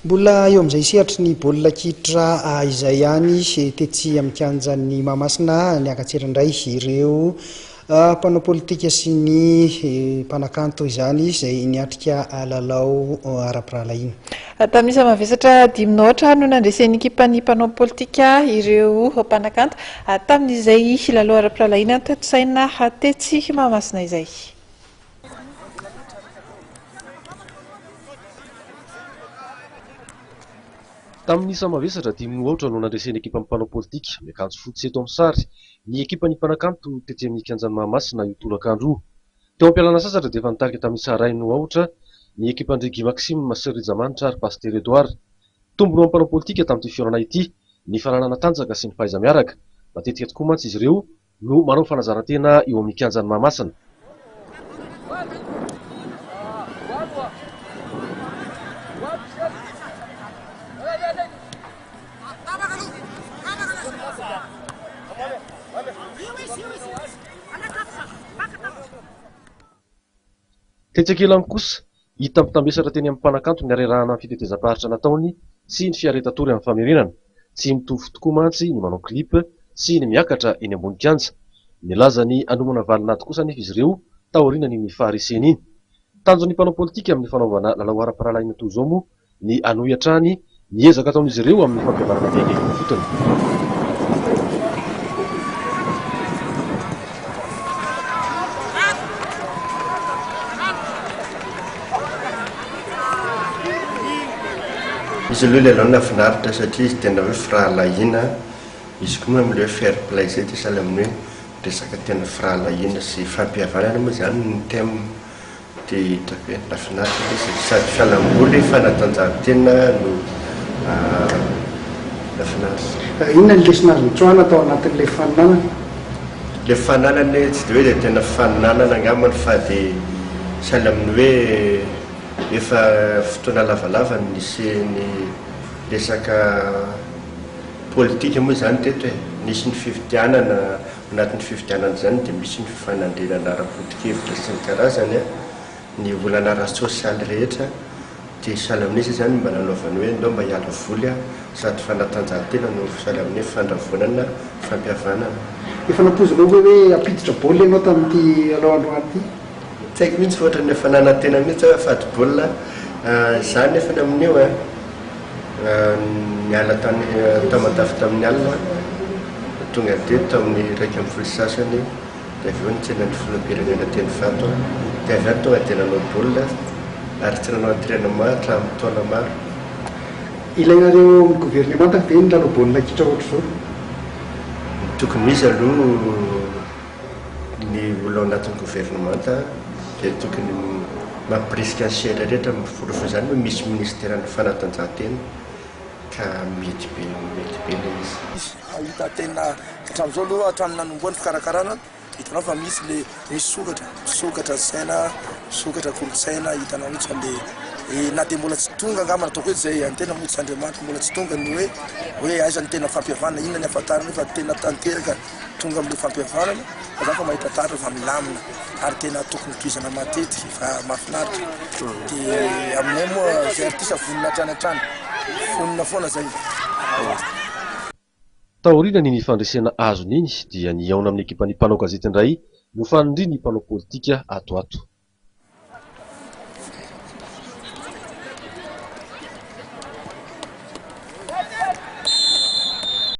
Mbola eo amin'izay sehatry ny baolina kitra izay ihany, tetsy amin'ny kianjan'i Mahamasina, niaka-tsehatra indray ireo mpanao politika sy ny mpanakanto izany izay niatrika lalao ara-pirahalahiana. Tamin'ny isa mavesatra dimy no aotra no nandresen'ny ekipan'ny mpanao politika ireo mpanakanto tamin'izay lalao ara-pirahalahiana notontosaina tetsy Mahamasina izay. Tamin'ny isa mavesatra dimy no aotra no nandresen'ny ekipan'ny mpanao politika miakanjo fotsy eto amin'ny sary ny ekipan'ny mpanakanto tetsy amin'ny kianjan'i Mahamasina io tolakandro io. Teo am-pialana sasatra dia efa nitarika tamin'ny isa iray no aotra ny ekipan-dry Guy Maxime sy Rijamanitra ary Pasitera Edouard. Tombony ho an'ny mpanao politika tamin'ity fihaonana ity ny fananana tanjaka sy ny fahaiza-miaraka. Matetika tokoa mantsy izy ireo no manao fanazaran-tena eo amin'ny kianjan'i Mahamasina. Tetsy ankilany kosa, Hita mitambesatra teny amin'ny mpanakanto ny harerahana amin'ny fitetezam-paritra nataony sy ny fiaretan-tory amin'ny famerenana. Tsy mitovy tokoa mantsy ny manao clip sy ny miakatra eny ambony kianja. Nilaza ny hanomana valin'ady kosa anefa izy ireo taorianan'iny fahareseny iny. Tanjon'ny mpanao politika amin'ny fanaovana lalao ara-pirahalahiana toy izao moa ny hanohy hatrany ny ezaka ataon'izy ireo amin'ny fampihavanana miainga eny ifotony. Izy aloha ilay lalao nahafinaritra satria izy tena hoe firahalahiana, izy koa moa amin'ilay hoe fair play izay dia sahala amin'ny hoe resaka tena firahalahiana sy fampihavanana moa izany ny thème. Dia hitako hoe nahafinaritra ilay izy e. Sady fialamboly, fanatanjahantena no nahafinaritra. Inona ny lesona azo notsoahina tao anatin'ilay faninanana? Ilay faninanana e, tsy dia hoe dia tena faninanana angambany fa dia sahala amin'ny hoe efa fotoana lavalava no nisian'ny resaka politika moa izany teto e. Nisy ny fifidianana. Anatin'ny fifidianana izany dia misy ny fifanandrinana ara-poto-kevitra sy ny karazany, ny olana ara-tsosialy rehetra dia sahala amin'iza izany mba nanaovany hoe ndao mba hiala voly aho sady fanatanjahantena no sahala amin'ny hoe fandravonana, fampihavanana. Efa nampoizinao ve hoe hampiditra baolina ianao tamin'ity lalao androany ity? Tsy haiko mihitsy fa ohatran'ny efa nanantena mihitsy aho hoe hahafaty baolina, izaho nefa ny amin'io an! Niala tany Tamatave tamin'ny alina, tonga teto tamin'ny 11:30, dia avy eo nitsena ny filoham-pirenena teny Ivato aho, dia avy any tonga dia nanao baolina ary tsy nanao entrainement hatramin'ny taona maro. Ilainareo ao amin'ny governemanta ve ny lalao baolina kitra ohatr'izao? Ny tokony ho izy aloha ny olona ao anatin'ny governemanta dia tokony mampirisika ny sehatra rehetra miforofo izany hoe misy minisiteran'ny fanatanjahantena ka mety be mety be ilay izy. Hita tena hatramin'izao aloha hatramin'ny nanombohan'ny fikarakarana hitanao fa misy le misokatra, misokatra saina, misokatra kolontsaina hitanao mihitsy fa le na dia mbola tsy tonga angamba ataoko hoe zay antena moa tsy Andriamanitra mbola tsy tonga ny hoe hoe aiza ny tena fampihavanana inona ny ahafantarana hoe fa tena tanteraka Tonga amin'ilay fampihavanana fa za fa mahita taratra fa milamina ary tena tokony tohizana matetika fa mahafinaritra dia aminay moa zay artiste vonona hatrany hatrany vonona foana zay. Taorian'iny fandresena azony iny dia nihaona amin'ny ekipan'ny mpanao gazety indray no fanirian'ny mpanao politika ato ho ato.